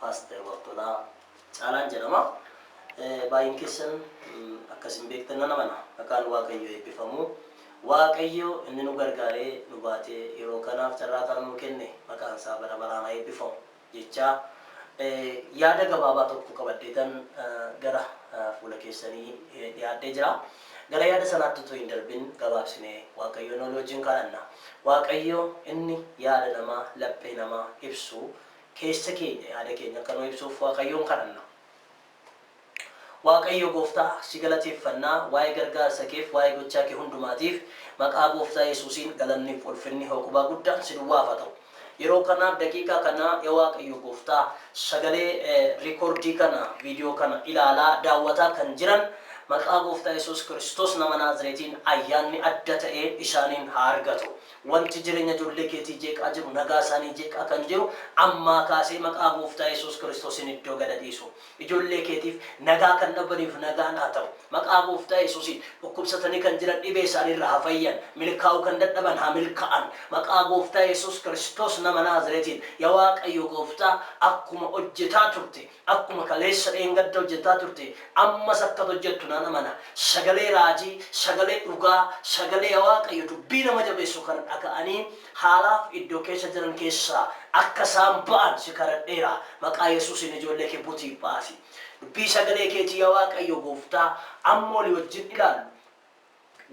Paaster Waqtolaa Caalaan jedhama. Baay'een keessan akka isin beektan nan amana. Maqaan Waaqayyoo eebbifamu. Waaqayyo inni nu gargaaree nu baatee yeroo kanaaf carraa kana nu kenne maqaan isaa bara baraan haa eebbifamu jechaa yaada gabaabaa tokko qabadheetan gara fuula keessanii dhiyaadhee jira. Gara yaada sanaatti utuu hin darbin gabaabsinee Waaqayyoon olii wajjin kadhanna. Waaqayyo inni yaada namaa, laphee namaa ibsu keessa keenya yaada keenya akka nu ibsuuf Waaqayyoon kadhanna. Waaqayyo Gooftaa, si galateeffanna, waa'ee gargaarsa keef, waa'ee gochaa kee hundumaatiif, maqaa Gooftaa Yesuusiin galanniif ulfinni hooqubaa guddaan si duwwaaf haa ta'u. Yeroo kanaaf daqiiqaa kana yaa Waaqayyo Gooftaa, sagalee riikordii kana, viidiyoo kana ilaalaa, daawwataa kan jiran maqaa Gooftaa Yesuus Kiristoos nama Naazireetiin ayyaanni adda ta'e isaaniin haa argatu. Wanti jireenya ijoollee keetii jeeqaa jiru, nagaa isaanii jeeqaa kan jiru, ammaa kaasee maqaa Gooftaa Yesuus Kiristoosiin iddoo gad haa dhiisu. Ijoollee keetiif nagaa kan dhabaniif nagaan haa ta'u. Maqaa Gooftaa Yesuusiin dhukkubsatanii kan jiran dhibee isaanii irraa haa fayyan. Milkaa'uu kan dadhaban haa milkaa'an. Maqaa Gooftaa Yesuus Kiristoos nama Naazireetiin yaa Waaqayyo Gooftaa akkuma hojjetaa turte, akkuma kaleessa dheengadda hojjetaa turte ammas akka ati hojjettu nan amana. Sagalee raajii, sagalee dhugaa, sagalee yaa Waaqayyo dubbii nama jabeessu kana dhaga'anii haalaaf iddoo keessa jiran keessaa akka isaan ba'an si kadhadheera. Maqaa Yesuusiin ijoollee kee butii baasi. Dubbii sagalee keetii yaa Waaqayyo Gooftaa amma walii wajjin ilaallu.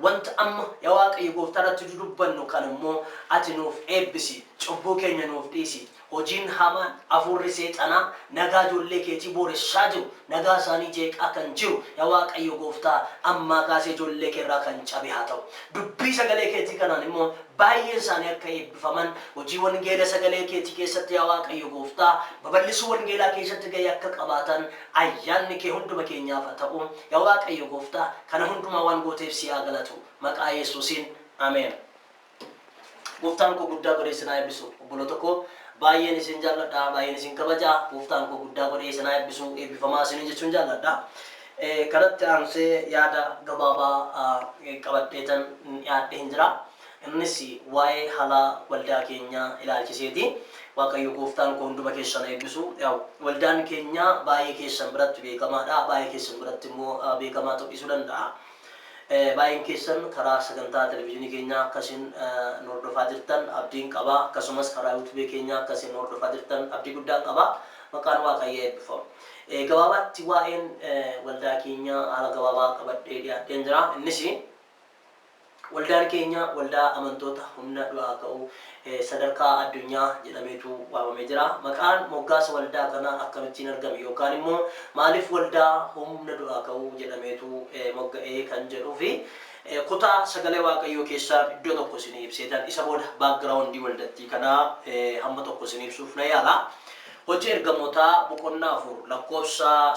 Wanta amma yaa Waaqayyo Gooftaa irratti dudubbannu kana immoo ati nuuf eebbisi. Cubbuu keenya nuuf dhiisi. Hojiin hamaan, hafuurri seexanaa nagaa ijoollee keetii booressaa jiru, nagaa isaanii jeeqaa kan jiru yaa Waaqayyo Gooftaa ammaa kaasee ijoollee kee irraa kan cabe haa ta'u. Dubbii sagalee keetii kanaan immoo baay'een isaanii akka eebbifaman, hojii wangeela sagalee keetii keessatti yaa Waaqayyo Gooftaa babal'isuu wangeelaa keessatti ga'ee akka qabaatan ayyaanni kee hunduma keenyaaf haa ta'u. Yaa Waaqayyo Gooftaa kana hundumaa waan gooteef si haa galatu. Maqaa Yesuusiin Ameen. Gooftaan koo guddaa godhee isin haa eebbisu. Obboloota koo baay'een isin jaalladha, baay'een isin kabaja. Gooftaan koo guddaa godhee isin haa eebbisu, eebbifamaa isiniin jechuun jaalladha. Kanatti aansee yaada gabaabaa qabadheetan dhiyaadheen jira. Innis waa'ee haala waldaa keenyaa ilaalchiseeti. Waaqayyo Gooftaan koo hunduma keessan haa eebbisu. Waldaan keenya baay'ee keessan biratti beekamaadha, baay'ee keessan biratti immoo beekamaa ta'uu dhiisuu danda'a. Baay'een keessan karaa sagantaa televizyiinii keenyaa akka isin nu hordofaa jirtan abdiin qaba. Akkasumas karaa YouTube keenyaa akka isin nu hordofaa jirtan abdii guddaan qaba. Maqaan Waaqayyoo eebbifamu. Gabaabaatti waa'een waldaa keenyaa haala gabaabaa qabadhee dhiyaadheen jira. Innis waldaan keenya waldaa amantoota humna du'aa ka'uu sadarkaa addunyaa jedhameetu waamamee jira. Maqaan moggaasa waldaa kanaa akkamittiin argame yookaan immoo maaliif waldaa humna du'aa ka'uu jedhameetu mogga'ee kan jedhuu fi kutaa sagalee Waaqayyoo keessaa iddoo tokko isinii ibseetan isa booda background waldattii kanaa hamma tokko isinii ibsuuf na yaala. Hojii Ergamootaa boqonnaa 4 lakkoofsa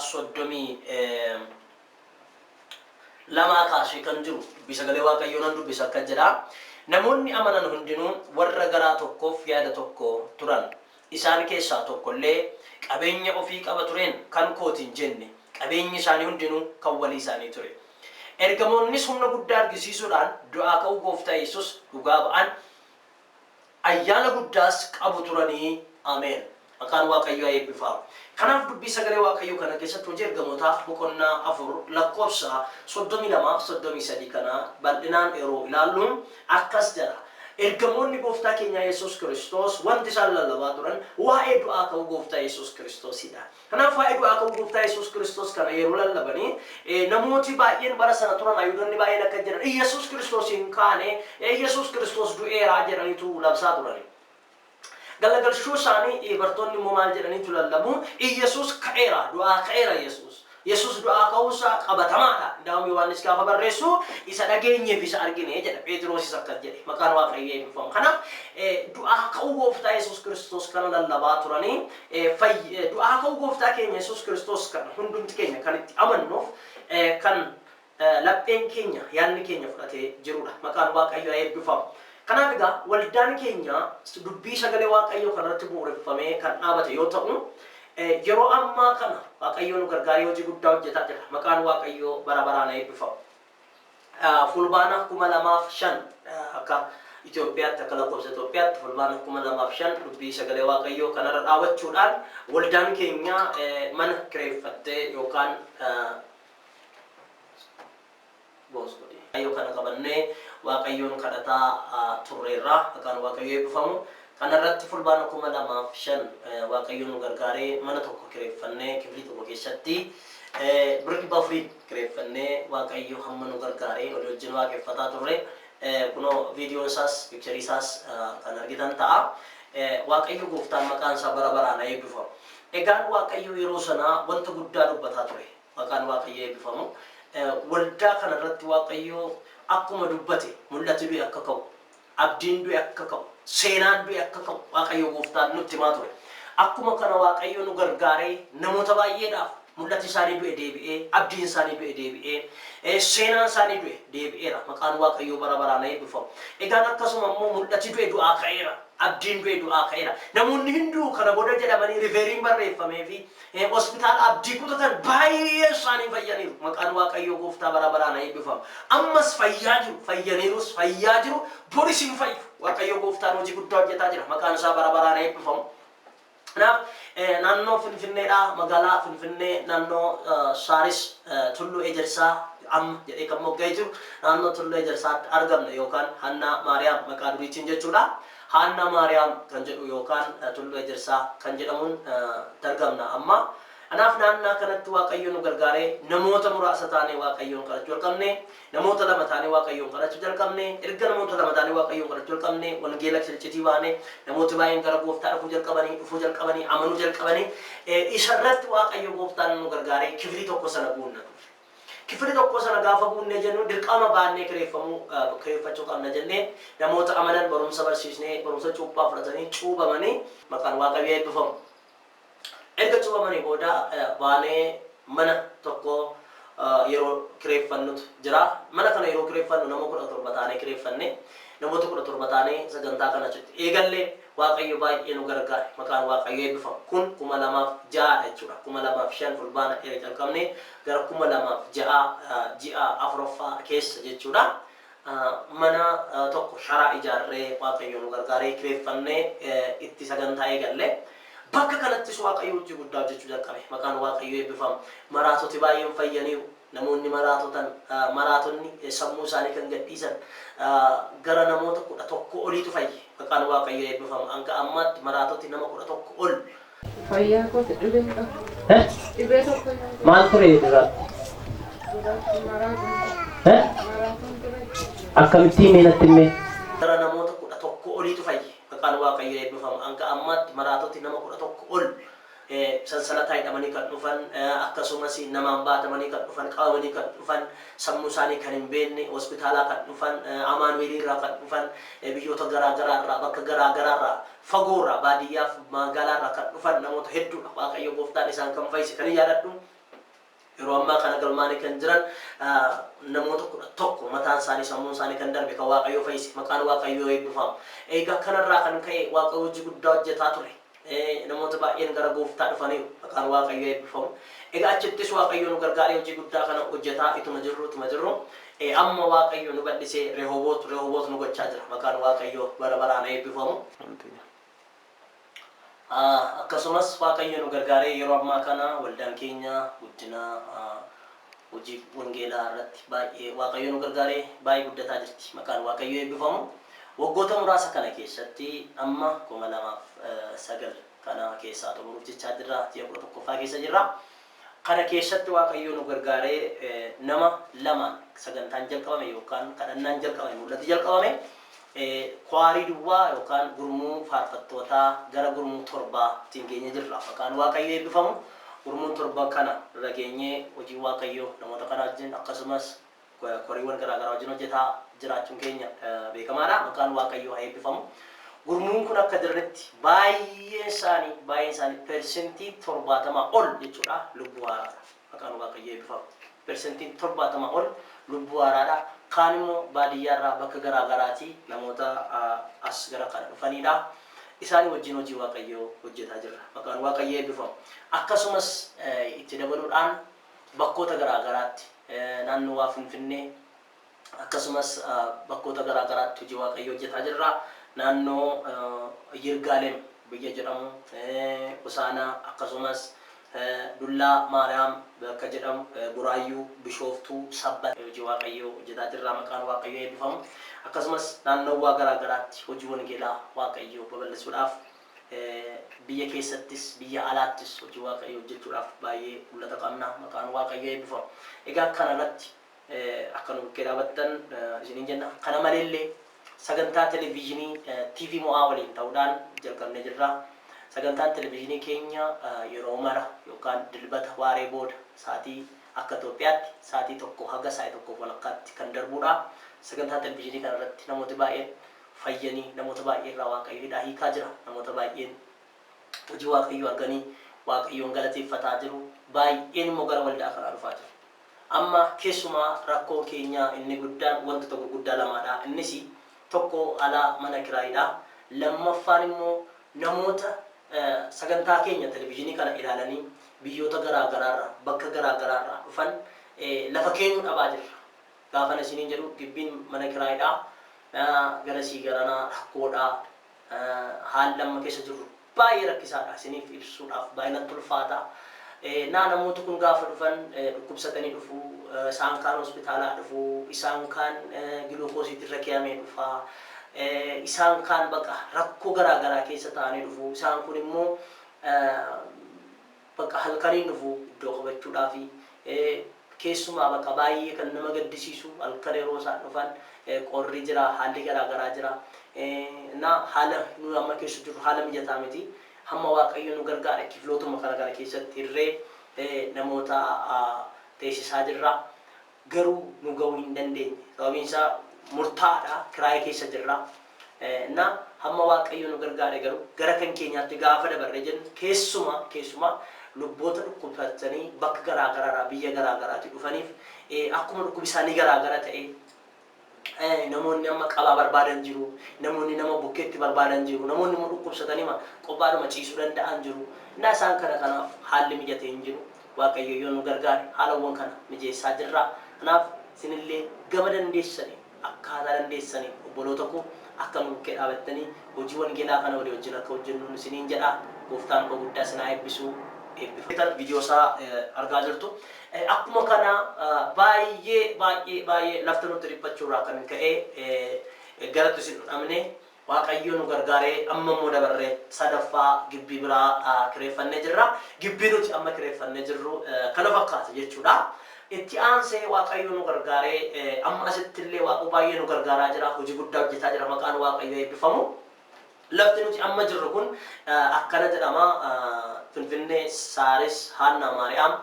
32 kaasee kan jiru dubbii sagalee Waaqayyoo nan dubbisa akkas jedha. Namoonni amanan hundinuu warra garaa tokkoof yaada tokko turan. Isaan keessaa tokko illee qabeenya ofii qaba tureen kan kooti hin jenne. Qabeenyi isaanii hundinuu kan walii isaanii ture. Ergamoonnis humna guddaa argisiisuudhaan du'aa ka'uu Gooftaa Yesus dhugaa ba'an. Ayyaana guddaas qabu turanii. Ameen. Maqaan Waaqayyoo haa eebbifaamu. Kanaaf dubbii sagalee Waaqayyoo kana keessatti Hojii Ergamootaa boqonnaa 4 lakkoofsa 32 fi 33 kana bal'inaan yeroo ilaallu akkas jedha. Ergamoonni Gooftaa keenyaa Yesuus Kiristoos wanti isaan lallabaa turan waa'ee du'aa ka'uu Gooftaa Yesuus Kiristoosidha. Kanaaf waa'ee du'aa ka'uu Gooftaa Yesuus Kiristoos kana yeroo lallabanii namooti baay'een bara sana turan Ayihuudonni baay'een akka jedhan Iyyasuus Kiristoos hin kaane, Iyyasuus Kiristoos du'eera jedhaniitu labsaa turani. Galagalchuu isaanii bartoonni immoo maal jedhaniitu lallabu? Iyyasuus ka'eera, du'aa ka'eera Yesuus. Yesuus du'aa ka'uu isaa qabatamaadha. Indaa'um Yohaannis gaafa barreessu isa dhageenyeef isa argine jedha. Pheexiroosis akkas jedhe. Maqaan Waaqayyoo eebbifamu. Kanaaf du'aa ka'uu Gooftaa Yesuus Kiristoos kana lallabaa turanii du'aa ka'uu Gooftaa keenya Yesuus Kiristoos kana hundumti keenya kan itti amannuuf kan lapheen keenya yaadni keenya fudhatee jirudha. Maqaan Waaqayyoo haa eebbifamu. Kanaaf egaa waldaan keenya dubbii sagalee Waaqayyoo kanarratti bu'uureffamee kan dhaabate yoo ta'u, yeroo ammaa kana Waaqayyoo nu gargaaree hojii guddaa hojjetaa jira. Maqaan Waaqayyoo bara baraan haa eebbifamu. Fulbaana 2005 akka Itoophiyaatti, akka lakkoofsa Itoophiyaatti Fulbaana 2005, dubbii sagalee Waaqayyoo kanarra dhaabachuudhaan waldaan keenya mana kireeffattee yookaan boos godhe. Waaqayyoo kana qabannee Waaqayyoon kadhataa turreerra. Maqaan Waaqayyoo eebbifamu. Kanarratti Fulbaana 2005 Waaqayyoon nu gargaaree mana tokko kireeffannee, kiflii tokko keessatti birri 400 kireeffannee, Waaqayyo hamma nu gargaaree walii wajjin waaqeffataa turre. Kunoo viidiyoon isaas, picture isaas kan argitan ta'a. Waaqayyo gooftaan maqaan isaa bara baraan haa eebbifamu. Egaan Waaqayyo yeroo sanaa wanta guddaa dubbataa ture. Maqaan Waaqayyo eebbifamu. Waldaa kana irratti Waaqayyo akkuma dubbate, mul'ati du'e akka ka'u, abdiin du'e akka ka'u, seenaan du'e akka ka'u Waaqayyo gooftaan nutti himaa ture. Akkuma kana Waaqayyo nu gargaaree namoota baay'eedhaaf mul'ati isaanii du'e deebi'ee, abdiin isaanii du'e deebi'ee, seenaan isaanii du'e deebi'eera. Maqaan Waaqayyoo bara baraan haa eebbifamu. Egaan akkasuma immoo mul'ati du'e du'aa ka'eera. Abdiin du'e du'aa ka'eera. Namoonni hunduu kana booda jedhamanii refer barreeffamee fi hospitaala abdii kutatan baay'ee isaanii fayyaniiru. Maqaan Waaqayyoo gooftaa bara baraan haa eebbifamu. Ammas fayyaa jiru, fayyaniirus, fayyaa jiru, boris hin fayyu. Waaqayyoo gooftaan hojii guddaa hojjetaa jira. Maqaan isaa bara baraan haa eebbifamu. Kanaaf naannoo Finfinneedhaa, magaalaa Finfinnee naannoo Saaris Tulluu Ejersaa amma jedhee kan mogga'ee jiru, naannoo Tulluu Ejersaatti argamna, yookaan Hannaa Maariyaam maqaa duriitiin jechuudha. Hannaa Maariyaam kan jedhu yookaan Tulluu Ejersaa kan jedhamuun argamna amma. Kanaaf naannaa kanatti Waaqayyo nu gargaaree namoota muraasa taanee Waaqayyoon kadhachuu jalqabne, namoota lama taanee Waaqayyoon kadhachuu jalqabne. Erga namoota lama taanee Waaqayyoon kadhachuu jalqabne, wangeela cilcitii baane, namooti baay'een gara gooftaa dhufuu jalqabanii, dhufuu jalqabanii, amanuu jalqabanii, isarratti Waaqayyo gooftaan nu gargaaree kifilii tokko sana guunna ture. Kifilii tokko sana gaafa guunnee jennu, dirqama baannee kireeffamuu, kireeffachuu qabna jennee, namoota amanan barumsa barsiisnee, barumsa cuuphaa fudhatanii cuubamanii, maqaan Waaqayyoo eebbifamu. Erga cuubamanii booda baanee mana tokko yeroo kireeffannutu jira. Mana kana yeroo kireeffannu nama 17 taanee kireeffanne. Namoota 17 taanee sagantaa kana achitti eegalle. Waaqayyo baay'ee nu gargaare. Maqaan Waaqayyo eebbifamu. Kun 2006dha jechuudha. 2005 Fulbaana erga jalqabne gara 2006 ji'a afuraffaa keessa jechuudha. Mana tokko sharaa ijaarree, Waaqayyo nu gargaaree kireeffannee itti sagantaa eegalle. Bakka kanattis Waaqayyo hojii guddaa hojjechuu jalqabe. Maqaan Waaqayyo eebbifamu. Maraatoti baay'een fayyaniiru. Namoonni maraatotan, maraatonni sammuu isaanii kan gadhiisan gara namoota 11 oliitu fayye. Maqaan Waaqayyo eebbifamu. Hanga ammaatti maraatoti nama 11 ol. Fayyaa kooti, dhibee qaba. Dhibee tokko nyaata. Maal ture duraatti? Duraatti maraatuun maraatuun ture. Akkamittiin, mee natti himee? Gara namoota 11 oliitu fayye. Maqaan Waaqayyo eebbifamu. Hanga ammaatti maraatoti nama 11 ol, sansalataa hidhamanii kan dhufan, akkasumas namaan baatamanii kan dhufan, qabamanii kan dhufan, sammuu isaanii kan hin beekne, hospitaalaa kan dhufan, Amaanu'eelii irraa kan dhufan, biyyoota garaa garaa irraa, bakka garaa garaa irraa, fagoo irraa, baadiyyaaf magaalaa irraa kan dhufan namoota hedduudha. Waaqayyo gooftaan isaan kan fayyise kan hin yaadadhu. Yeroo ammaa kana galmaanii kan jiran namoota 11, mataan isaanii, sammuun isaanii kan darbe kan Waaqayyo fayyise. Maqaan Waaqayyoo eebbifamu. Egaa kanarraa kan ka'e Waaqayyo hojii guddaa hojjetaa ture. Namoota baay'een gara gooftaa dhufaniiru. Maqaan Waaqayyoo eebbifamu. Egaa achittis Waaqayyo nu gargaaree hojii guddaa kana hojjetaa ituma jirru, amma Waaqayyo nu bal'isee Rehoboot, Rehoboot nu gochaa jira. Maqaan Waaqayyoo bara baraan eebbifamu. Akkasumas Waaqayyo nu gargaaree yeroo ammaa kana waldaan keenya guddina hojii wangeelaa irratti baay'ee Waaqayyo nu gargaaree baay'ee guddataa jirti. Maqaan Waaqayyo eebbifamu. Waggoota muraasa kana keessatti, amma 2009 kana keessaa xumuruuf jechaa jirra. Ji'a 11ffaa keessa jirra. Kana keessatti Waaqayyo nu gargaaree nama lamaan sagantaan jalqabame yookaan kadhannaan jalqabame, mul'ati jalqabame, kwaarii duwwaa yookaan gurmuu faarfattootaa gara gurmuu torbaatiin geenye jirra. Maqaan Waaqayyo eebbifamu. Gurmuun torba kana irra geenyee hojii Waaqayyo namoota kana wajjin, akkasumas koriiwwan garaagaraa wajjin hojjetaa jiraachuun keenya beekamaadha. Maqaan Waaqayyoo haa eebbifamu. Gurmuun kun akka jiranitti baay'een isaanii 70% ol jechuudha lubbuu haaraadha. Maqaan Waaqayyoo eebbifamu. 70% ol lubbuu haaraadha. Kaan immoo baadiyyaarraa, bakka garaagaraatii namoota as gara kana dhufanidha. Isaanii wajjin hojii Waaqayyoo hojjetaa jirra. Maqaan Waaqayyoo eebbifamu. Akkasumas itti dabaluudhaan bakkoota garaagaraatti, naannoo waa Finfinnee Akkasumas bakkoota garaa garaatti hojii Waaqayyoo hojjetaa jirra. Naannoo Yirgaalem biyya jedhamu, Hosaanaa, akkasumas Dullaa Maariyaam bakka jedhamu, Buraayyuu, Bishooftuu, Sabbata hojii Waaqayyoo hojjetaa jirra. Maqaan Waaqayyoo eebbifamu. Akkasumas naannowwaa garaa garaatti hojii wangeelaa Waaqayyoo babal'isuudhaaf, biyya keessattis biyya alaattis hojii Waaqayyoo hojjechuudhaaf baay'ee mul'ata qabna. Maqaan Waaqayyoo eebbifamu. Egaa kana irratti akka nu bukkee dhaabattan isiniin jenna. Kana maleellee sagantaa televizyinii TV Mo'aa waliin ta'uudhaan jalqabnee jirra. Sagantaan televizyinii keenya yeroo mara yookaan Dilbata waaree booda sa'aatii akka Itoophiyaatti sa'aatii 1 haga sa'aatii 1:30tti kan darbuudha. Sagantaa televizyinii kana irratti namooti baay'een fayyanii, namoota baay'ee irraa Waaqayyo hidhaa hiikaa jira. Namoota baay'een hojii Waaqayyoo arganii Waaqayyoon galateeffataa jiru. Baay'een immoo gara waldaa kanaa dhufaa jiru. Amma keessumaa rakkoon keenya inni guddaan wantoota gurguddaa lamaadha. Innis tokko ala mana kiraayiidha. Lammaffaan immoo namoota sagantaa keenya televizyinii kana ilaalanii biyyoota garaa garaarraa, bakka garaa garaarraa dhufan lafa keenyu dhabaa jirra. Gaafan isiniin jedhu gibbiin mana kiraayiidha. Garasii garanaa rakkoodha. Haalli amma keessa jirru baay'ee rakkisaadha. Isiniif ibsuudhaaf baay'ee natti ulfaata. Naa namooti kun gaafa dhufan dhukkubsatanii dhufu, isaan kaan hospitaalaa dhufu, isaan kaan giluukoosiitti irra keeyamee dhufa, isaan kaan baqa rakkoo garaa garaa keessa ta'anii dhufu. Isaan kun immoo baqa halkaniin dhufu iddoo qabachuudhaafi. Keessumaa baqa baay'ee kan nama gaddisiisu halkan yeroo isaan dhufan qorri jira, haalli garaa garaa jira. Na haala nu amma keessa jirru haala mijataa miti. Hamma Waaqayyo nu gargaare kiflootuma kana kana keessatti hirree namoota teessisaa jirra. Garuu nu ga'uu hin dandeenye. Sababiin isaa murtaa'aadha, kiraayii keessa jirra. Na hamma Waaqayyo nu gargaare garuu gara kan keenyaatti gaafa dabarree jennu, keessumaa keessumaa lubboota dhukkubsatanii bakka garaa garaarraa, biyya garaa garaatii dhufaniif, akkuma dhukkubi isaanii garaa gara ta'e, namoonni amma qabaa barbaadan jiru, namoonni nama bukkeetti barbaadan jiru, namoonni immoo dhukkubsatanii qophaadhuma ciisuu danda'an jiru. Innaa isaan kana kanaaf haalli mijatee hin jiru. Waaqayyo yoo nu gargaare haalawwan kana mijeessaa jirra. Kanaaf isinillee gama dandeessaniin, akkaataa dandeessaniin, obboloota koo, akka nu bukkee dhaabattanii hojii wangeelaa kana walii wajjin akka hojjennuun isiniin jedha. Gooftaan koo guddaa isin haa eebbisu. Eebbifama. Viidiyoo isaa argaa jirtu. Akkuma kana baay'ee baay'ee baay'ee lafti nutti dhiphachuurraa kan ka'e garatti isin dhabne. Waaqayyo nu gargaaree amma immoo dabarree sadaffaa gibbii biraa kireeffannee jirra. Gibbii nuti amma kireeffannee jirru kana fakkaata jechuudha. Itti aansee Waaqayyo nu gargaaree amma asitti illee Waaqa baay'ee nu gargaaraa jira. Hojii guddaa hojjetaa jira. Maqaan Waaqayyoo eebbifamu. Lafti nuti amma jirru kun akkana jedhama. Finfinnee, Saaris, Haannaa Maariyaam,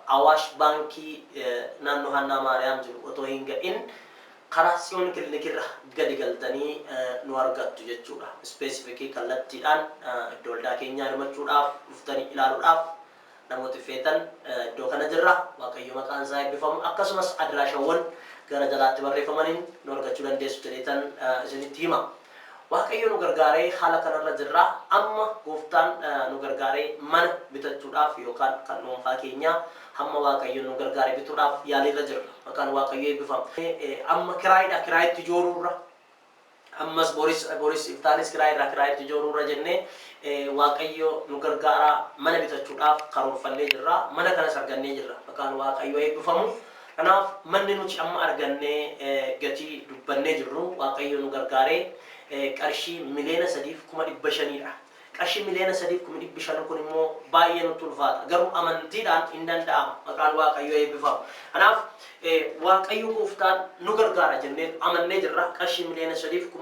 Awaash Baankii naannoo Haannaa Maariyaam jiru otoo hin ga'in karaa Tsiyoon Kilinikirra gadi galtanii nu argattu jechuudha. Specific kallattiidhaan iddoo waldaa keenyaa hirmachuudhaaf, dhuftanii ilaaluudhaaf namooti feetan iddoo kana jirra. Waaqayyo maqaan isaa eebbifamu. Akkasumas adiraashawwan gara jalaatti barreeffamaniin nu argachuu dandeessu jedheetan isinitti hima. Waaqayyo nu gargaaree haala kanarra jirra. Amma Gooftaan nu gargaaree mana bitachuudhaaf yookaan kan dhuunfaa keenyaa hamma Waaqayyo nu gargaare bituudhaaf yaaliirra jirra. Maqaan Waaqayyo eebbifama. Amma kiraayiidha kiraayitti jooruurra, ammas boris boris iftaanis kiraayirraa kiraayitti jooruurra jennee, Waaqayyo nu gargaaraa mana bitachuudhaaf karoorfannee jirra. Mana kanas argannee jirra. Maqaan Waaqayyo eebbifamu. Kanaaf manni nuti amma argannee gatii dubbannee jirru, Waaqayyo nu gargaaree, qarshii 3,500,000dha. Qarshii 3,500,000 kun immoo baay'ee nutti ulfaata. Garuu amantiidhaan hin danda'ama. Maqaan Waaqayyoo eebbifamu. Kanaaf Waaqayyo Gooftaan nu gargaara jennee amannee jirra. Qarshii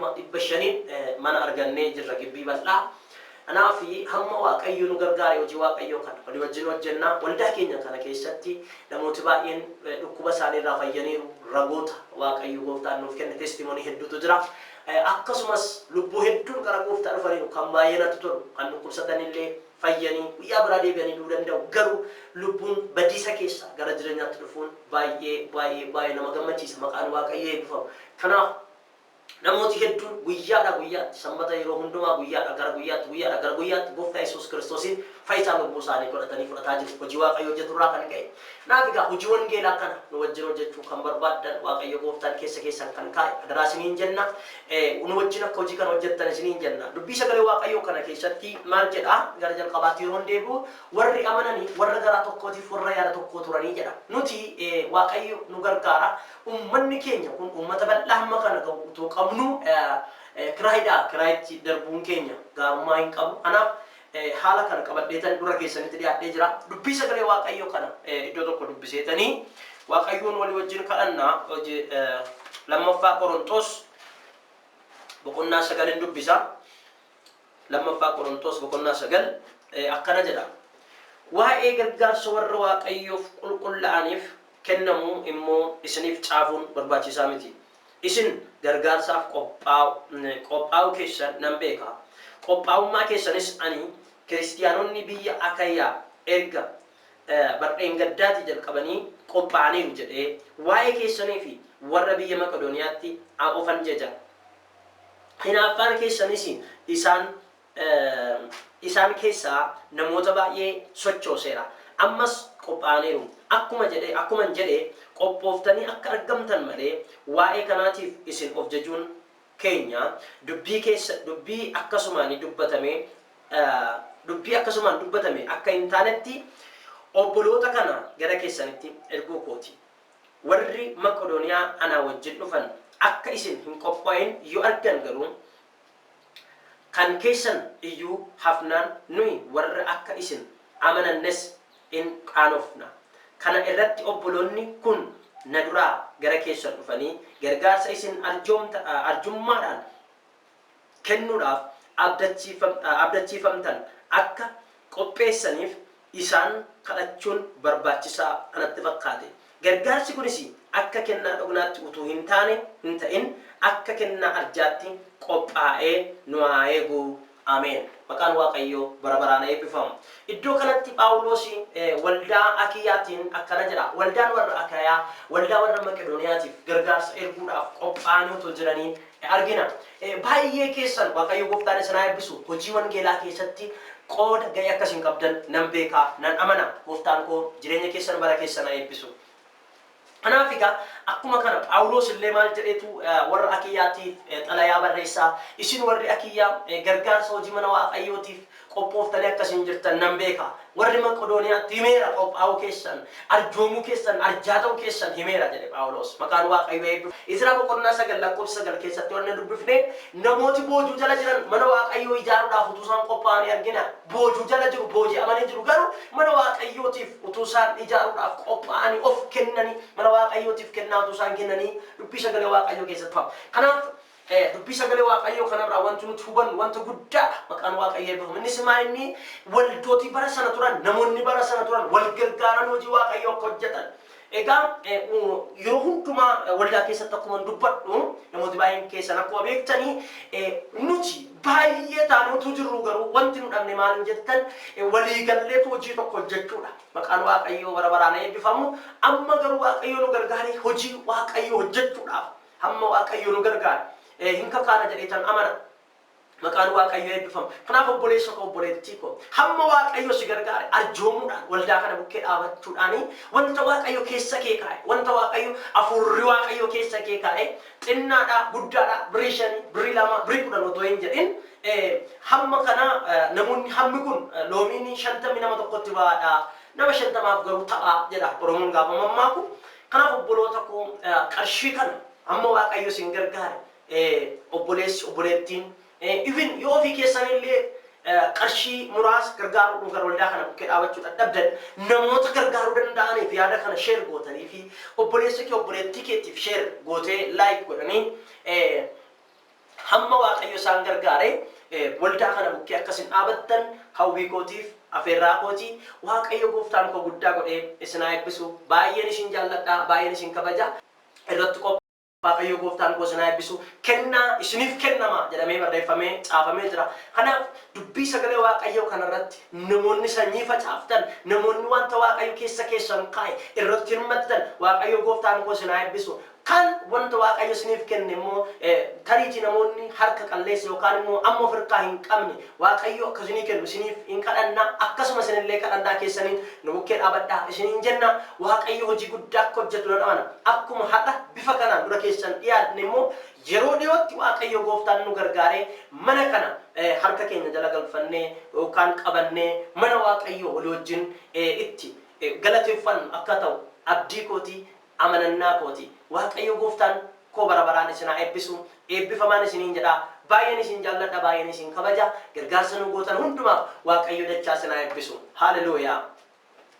3,500,000n mana argannee jirra, gibbii bal'aa. Kanaaf hamma Waaqayyo nu gargaare hojii Waaqayyoo kana walii wajjin hojjenna. Waldaa keenya kana keessatti namooti baay'een dhukkuba isaanii irraa fayyaniiru. Ragoota Waaqayyo Gooftaan nuuf kenne, testimony hedduutu jira. Akkasumas lubbuu hedduun gara Gooftaa dhufaniiru. Kan baay'ee natti tolu, kan dhukkubsatanillee fayyanii guyyaa biraa deebi'anii du'uu danda'u. Garuu lubbuun badiisa keessa gara jireenyaatti dhufuun baay'ee baay'ee baay'ee nama gammachiisa. Maqaan Waaqayyoo eebbifamu. Kanaaf namooti hedduun guyyaadhaa guyyaatti, Sanbata yeroo hundumaa, guyyaadhaa gara guyyaatti, guyyaadhaa gara guyyaatti Gooftaa Yesuus Kiristoosiin Fayyisaa lubbuu isaanii godhatanii fudhataa jiru. Hojii Waaqayyo hojjetu irraa kan ka'e. Kanaaf egaa hojii wangeelaa kana nu wajjin hojjechuu kan barbaaddan, Waaqayyo gooftaan keessa keessan kan kaa'e, adaraa isiniin jenna. Nu wajjin akka hojii kana hojjettan isiniin jenna. Dubbii sagalee Waaqayyoo kana keessatti maal jedha? Gara jalqabaatti yeroon deebi'u, warri amananii warra garaa tokkootiif warra yaada tokkoo turanii jedha. Nuti Waaqayyo nu gargaara. Uummanni keenya kun uummata bal'aa hamma kana ga'u utuu qabnu kiraayiidhaa kiraayitti darbuun keenya gaarummaa hin qabu. Kanaaf haala kana qabadheetan dura keessanitti dhiyaadhee jira. Dubbii sagalee Waaqayyoo kana iddoo tokko dubbiseetanii Waaqayyoon walii wajjin kadhanna. Lammaffaa Qorontos boqonnaa 9n dubbisa. Lammaffaa Qorontos boqonnaa 9 akkana jedha. Waa'ee gargaarsa warra Waaqayyoof qulqullaa'aniif kennamuu immoo isiniif caafuun barbaachisaa miti. Isin gargaarsaaf qophaa'uu keessan nan beeka, qophaa'ummaa keessanis ani Kiristiyaanonni biyya Akayaa erga bardheengaddaatii jalqabanii qophaa'aniiru jedhee, waa'ee keessanii fi warra biyya Maqedooniyaatti ofan jaja. Hinaaffaan keessanis isaan isaan keessaa namoota baay'ee sochooseera. Ammas qophaa'aniiru. Akkuma jedhe, akkuman jedhe qophooftanii akka argamtan malee, waa'ee kanaatiif isin of jajuun keenya dubbii keessa dubbii akkasumaan dubbatame dubbii akkasumaan dubbatame akka hin taanetti obboloota kana gara keessanitti erguu kooti. Warri Maqedooniyaa anaa wajjin dhufan akka isin hin qophaa'in yoo argan garuu, kan keessan iyyuu hafnaan nuyi warra akka isin amanannes in qaanofna. Kana irratti obboloonni kun na duraa gara keessan dhufanii, gargaarsa isin arjummaadhaan kennuudhaaf abdachiifamtan akka qopheessaniif isaan kadhachuun barbaachisaa anatti fakkaate. Gargaarsi kunis akka kennaa dhoknaatti utuu hin taane, hin ta'in, akka kennaa arjaatti qophaa'ee nu haa eegu. Ameen. Maqaan Waaqayyoo bara baraan haa eebbifamu. Iddoo kanatti Phaawulos waldaa Akiyyaatiin akkana jedha. Waldaan warra Akayaa waldaa warra Maqedooniyaatiif gargaarsa erguudhaaf qophaa'anii otoo jiranii argina. Baay'ee keessan Waaqayyo gooftaan isin haa eebbisu. Hojii wangeelaa keessatti qooda ga'ee akka isin qabdan nan beeka, nan amana. Gooftaan koo jireenya keessan, bara keessan haa eebbisu. Kanaaf egaa akkuma kana Phaawulos illee maal jedheetu warra Akiyyaatiif xalayaa barreessaa? Isin warri Akiyyaa gargaarsa hojii mana Waaqayyootiif qophooftanii akka isin jirtan nan beeka. Warri Maqedooniyaatti himeera, qophaa'uu keessan, arjoomuu keessan, arjaa ta'uu keessan himeera jedhe Phaawulos. Maqaan Waaqayyoo eebbifamu. Izraa boqonnaa 9 lakkoofsa 9 keessatti wanna dubbifne, namooti boojuu jala jiran mana Waaqayyoo ijaaruudhaaf utuu isaan qophaa'anii argina. Boojuu jala jiru, booji'amanii jiru, garuu mana Waaqayyootiif utuu isaan ijaaruudhaaf qophaa'anii of kennanii, mana Waaqayyootiif kennaa utuu isaan kennanii dubbii sagalee Waaqayyoo keessatti fama. Kanaaf dubbii sagalee Waaqayyoo kanarraa wanti nuti hubannu wanta guddaadha. Maqaan Waaqayyoo eebbifamu. Innis maa inni waldootii bara sana turan, namoonni bara sana turan wal gargaaran hojii Waaqayyoo akka hojjetan. Egaa yeroo hundumaa waldaa keessatti akkuma dubbadhu, namooti baay'een keessan akkuma beektanii, nuti baay'ee taanee utuu jirru garuu wanti nu dhabne maal jettan, waliigalleetu hojii tokko hojjechuudha. Maqaan Waaqayyoo bara baraan eebbifamu. Amma garuu Waaqayyoo nu gargaaree hojii Waaqayyoo hojjechuudhaaf hamma Waaqayyoo nu gargaare hin kakaana jedheetan amana. Maqaan Waaqayyoo eebbifamu. Kanaaf obboleessa koo, obboleettii koo, hamma Waaqayyo si gargaare arjoomuudhaan waldaa kana bukkee dhaabachuudhaan, wanta Waaqayyo keessa kee kaa'e, wanta Waaqayyo hafuurri Waaqayyo keessa kee kaa'e, xinnaadhaa guddaadhaa, birrii 5, birrii 2, birrii 10 otoo hin jedhin, hamma kana namoonni hammi kun loomiin 50 nama tokkotti ba'aadha. Nama 50f garuu taphaa jedha Oromoon gaafa mammaaku. Kanaaf obboloota koo, qarshii kana hamma Waaqayyo isin gargaare, obboleessi, obboleettiin, even yoo ofii keessanillee qarshii muraasa gargaaruu gara waldaa kana bukkee dhaabachuu dadhabdan, namoota gargaaruu danda'aniif yaada kana share gootanii fi obboleessa kee, obboleettii keetiif share gootee like godhanii, hamma Waaqayyo isaan gargaare waldaa kana bukkee akkasin dhaabattan hawwii kootiif afeerraa kootii. Waaqayyo gooftaan koo guddaa godhee isin haa eebbisu. Baay'een isin jaalladha, baay'een isin kabaja. Irratti Waaqayyo gooftaan koo isin haa eebbisu. Kennaa isiniif kennama jedhamee barreeffamee caafamee jira. Kanaaf dubbii sagalee Waaqayyoo kanarratti namoonni sanyii facaaftan, namoonni wanta Waaqayyo keessa keessan kaa'e irratti hirmattan, Waaqayyo gooftaan koo isin haa eebbisu. Kan wanta Waaqayyo isiniif kenne immoo tariitii namoonni harka qalleessa yookaan immoo amma of harkaa hin qabne Waaqayyo akka isinii kennu isiniif hin kadhannaa. Akkasuma isinillee kadhannaa keessaniin nu bukkee dhaabadhaa isiniin jenna. Waaqayyo hojii guddaa akka hojjetu nan amana. Akkuma har'a bifa kanaan dura keessan dhiyaatne immoo yeroo dhiyootti Waaqayyo gooftaan nu gargaaree mana kana harka keenya jala galfannee yookaan qabannee mana Waaqayyo walii wajjin itti galateeffannu akka ta'u abdii kootii, amanannaa kooti. Waaqayyo gooftaan koo bara baraan isin haa eebbisu. Eebbifamaan isiniin jedha. Baay'een isin jaalladha, baay'een isin kabaja. Gargaarsa nu gootan hundumaaf Waaqayyo dachaa isin haa eebbisu. Haleluuyaa.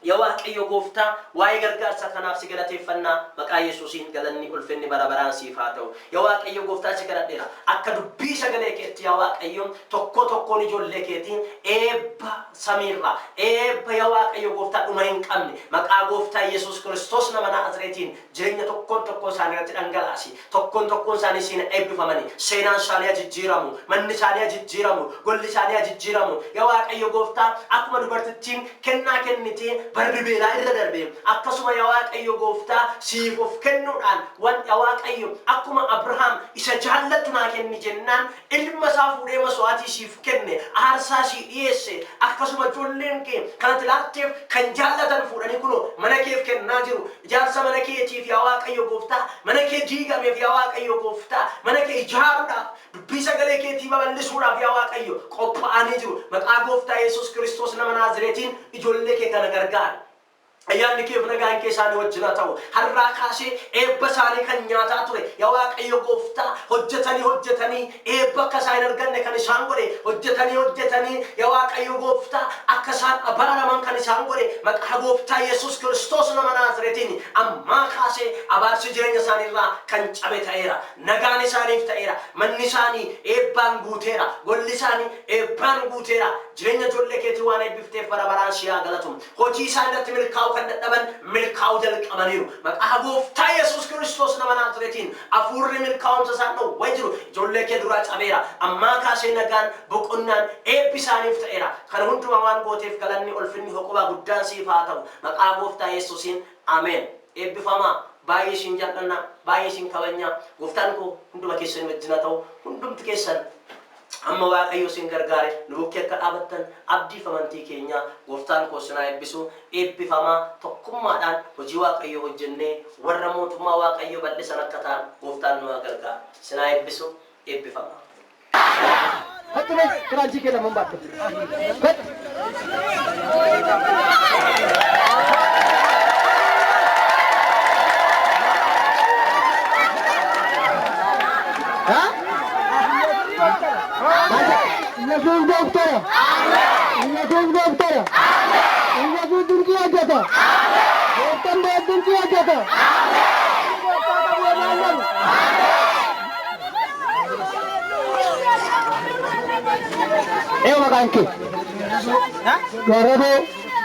Yaa Waaqayyo gooftaa, waa'ee gargaarsa kanaaf si galateeffannaa. Maqaa Yesuusiin galanni ulfinni bara baraan siif haa ta'u. Yaa Waaqayyo gooftaa, si kadhadheera. Akka dubbii sagalee keetti, yaa Waaqayyo, tokko tokkoon ijoollee keetiin eebba samiirraa, eebba, yaa Waaqayyo gooftaa, dhuma hin qabne maqaa gooftaa Yesuus Kiristoos nama Naazreetiin jireenya tokkoon tokkoon isaanii irratti dhangalaasi. Tokkoon tokkoon isaanii siin eebbifamanii, seenaan isaanii haa jijjiiramu, manni isaanii haa jijjiiramu, golli isaanii haa jijjiiramu. Yaa Waaqayyo gooftaa, akkuma dubartittiin kennaa kennitee barri beelaa irra darbe, akkasuma, yaa Waaqayyo gooftaa, siif of kennuudhaan wan, yaa Waaqayyo, akkuma Abrahaam isa jaallattu naa kenni jennaan ilma isaa fuudhee maswaatii siif kenne, aarsaa sii dhiyeesse, akkasuma ijoolleen kee kanatti laatteef kan jaallatan fuudhanii kunoo mana keef kennaa jiru. Ijaarsa mana keetiif, yaa Waaqayyo gooftaa, mana kee diigameef, yaa Waaqayyo gooftaa, mana kee ijaaruudhaaf, dubbii sagalee keetii babal'isuudhaaf, yaa Waaqayyo, qophaa'anii jiru. Maqaa gooftaa Yesuus Kiristoos nama Naazireetiin ijoollee kee kana gargaari. Ayyaanni keef nagaan kee isaanii wajjin haa ta'u. Har'aa kaasee eebba isaanii kan nyaataa ture, yaa Waaqayyo gooftaa, hojjetanii hojjetanii eebba akka isaan hin arganne kan isaan godhe, hojjetanii hojjetanii, yaa Waaqayyo gooftaa, akka isaan abaaraman kan isaan godhe, maqaa gooftaa Yesuus Kiristoos nama Naazireetiin ammaa kaasee abaarsi jireenya isaaniirraa kan cabe ta'eera. Nagaan isaaniif ta'eera. Manni isaanii eebbaan guuteera. Golli isaanii eebbaan guuteera. Jireenya ijoollee keetii waan eebbifteef bara baraan si haa galatu. Hojii isaan irratti milkaa'uu kan dadhaban milkaa'uu jalqabaniiru. Maqaa gooftaa Yesuus Kiristoos nama Naazireetiin hafuurri milkaa'umsa isaan dhowwee jiru ijoollee kee duraa cabeera. Ammaa kaasee nagaan, boqonnaan, eebbi isaaniif ta'eera. Kana hundumaa waan gooteef galanni ulfinni hoqobaa guddaan siif haa ta'u. Maqaa gooftaa Yesuusiin, ameen. Eebbifamaa. Baay'ee isin jaallanna, baay'ee isin kabajna. Gooftaan koo hunduma keessan wajjin haa ta'u. Hundumti keessan amma Waaqayyo isin gargaare nu bukkee akka dhaabattan abdiif amantii keenya. Gooftaan koo isin haa eebbisu. Eebbifamaa. Tokkummaadhaan hojii Waaqayyo hojjennee warra mootummaa Waaqayyo bal'isan akka ta'an gooftaan nu haa gargaaru. Isin haa eebbisu. Eebbifamaa. Kottu mee kiraanchii kee lamaan baadhu. Kottu. Ha? Yesuus gooftaadha. Yesuus gooftaadha. Yesuus dinqii hojjeta. Gooftaan dinqii hojjeta. Gooftaa qabu irraa Eenyu maqaan kee? Gaarradoo.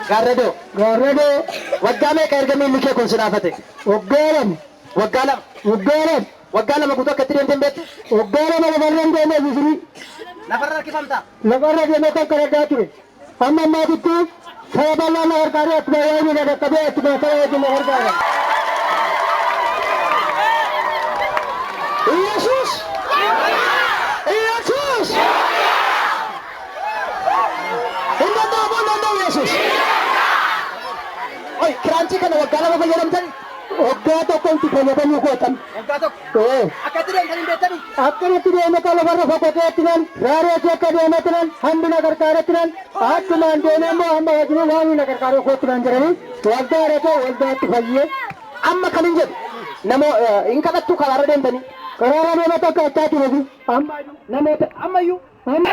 Gaarradoo. Gaarradoo. Waggaa meeqa erga miilli kee kun si dhaafate? Waggaa 2. Waggaa 2. Waggaa 2. Waggaa 2 guutuu akkatti deemtee hin beektu? Waggaa 2 lafarra hin deemne bisiri. Lafarra harkifamta? Lafarra deemee kan kadhadhaa ture. Amma ammaatitti saba bal'aa na gargaaree akkuma waayee na qaqqabee akkuma saba wajjin na gargaara. Iyesuus! Iyesuus! Hin danda'amu, hin danda'u Yesuus. Oi, kiraanchii kana waggaa 2 fayyadamtani? Waggaa 1 itti fayyadamuu kootan. Waggaa 1. Ee. Akkatti deemtanii hin beektanii? Akkanatti deeme kan lafarra fokkotee turan, raaree akka deeme turan, hambi na gargaare turan, akkumaan deemee immoo hamma wajjin waan na gargaaree koo turan jedhanii waldaa dhaqee waldaatti fayyee. Amma kan hin jedhu namoo hin kadhattu karaarra deemtanii? Karaarra deeme tokko achaa ture amma. Namoota ammayyuu. Amma.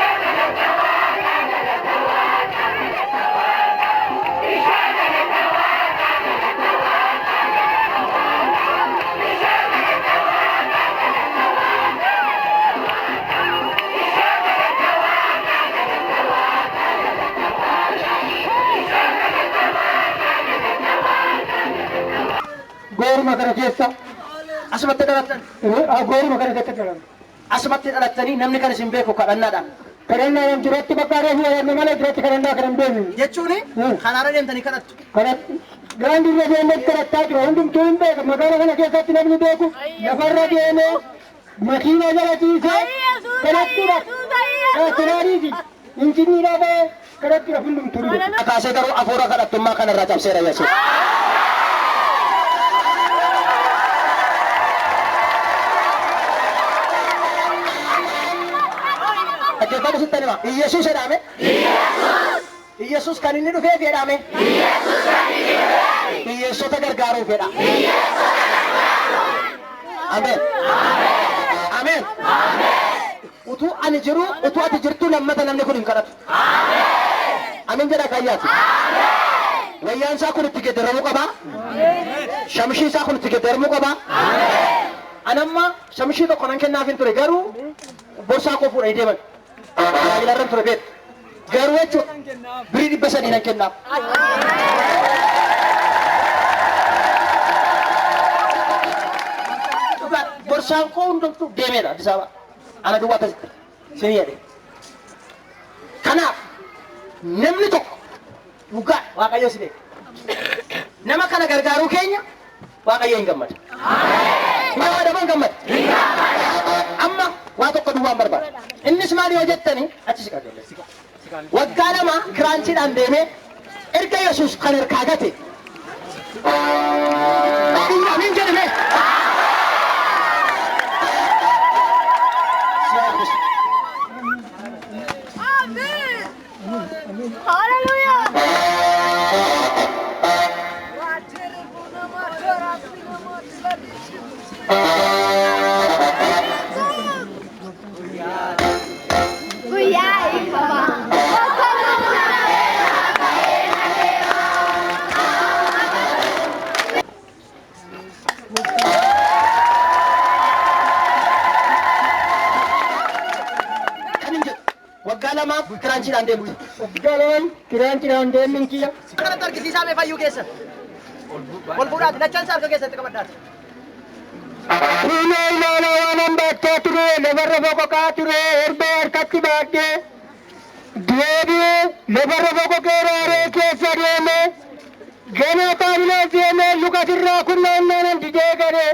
Gooruma kana keessa. Asumatti dhalattan. Gooruma kana keessa dhalan. Asumatti dhalattanii namni kan isin beeku kadhannaadhaan. Kadhannaa duratti bakka reefu jedhamne malee duratti kadhannaa kana hin beeknu. Jechuun karaarra deemtanii kadhattu. Kadhatti. Daandii irra deemee kadhachaa ture. Hundumtuu hin beeku. Magaalaa kana keessatti namni beeku lafarra deemee makiina jala ciisee kadhachuudhaaf sinaaniiti. Injiniidhaa ba'ee kadhachuudhaaf hundumtuu hin beeku. Kaasee garuu hafuura kadhattummaa kanarraa cabseera Yesuus. Dhaggeeffadhu sitti hima. Iyyasuus jedhame. Iyyasuus kan inni dhufeef jedhame. Hiyyeessota gargaaruuf jedha. Ameen. Ameen. Utuu ani jiru, utuu ati jirtu lammata namni kun hin kadhatu. Ameen jedha kayyaati. Wayyaan isaa kun itti geeddaramuu qaba. Shamshii isaa kun itti geeddaramuu qaba. Anamma shamshii tokko nan kennaaf hin ture garuu borsaa koo fuudhanii deeman. Tajaajila irra ture beektu. Garuu jechuudha birii 300 nan kennaaf. Borsaan koo hundumtuu deemeera Addis Ababa. Ana duwwaa akkasitti isin jedhe. Kanaaf namni tokko dhugaa Waaqayyo si beeka. Nama kana gargaaruu keenya Waaqayyo hin gammada. Hin gammada moo hin gammada? Amma waa tokko duwwaan barbaada. Innis maal yoo jettani achi siqa ijoollee. Waggaa 2 kiraanchiidhaan deemee erga Yesuus kan harkaa gate. Amiin jedhi mee. Si haa eebbisu. Hallelujah. Kan hin jedhu waggaa lamaaf kiraanchiidhaan deemtu. Waggaa lamaan kiraanchiidhaan deemuun kiyya. Kanatti argisiisaa mee fayyuu keessan. Ol fuudhaati lachansa harka keessatti qabadhaati. Fuula ilaalaa waan baachaa ture, lafarra boqoqaa ture, erbee harkatti baadhee deebi'ee lafarra boqoqee raaree keessa deemee gana qaabilee deemee lukasirraa kunnaannaan didee galee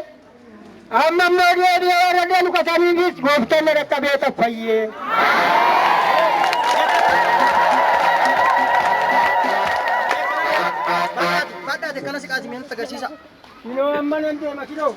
amma immoo deebi'ee warra lukasaniinis gooftaan na dhaqqabee taffayyee. Baadhaati baadhaati akkana siqaati mee nutti agarsiisa. Kinoo amma nan deema kinoo.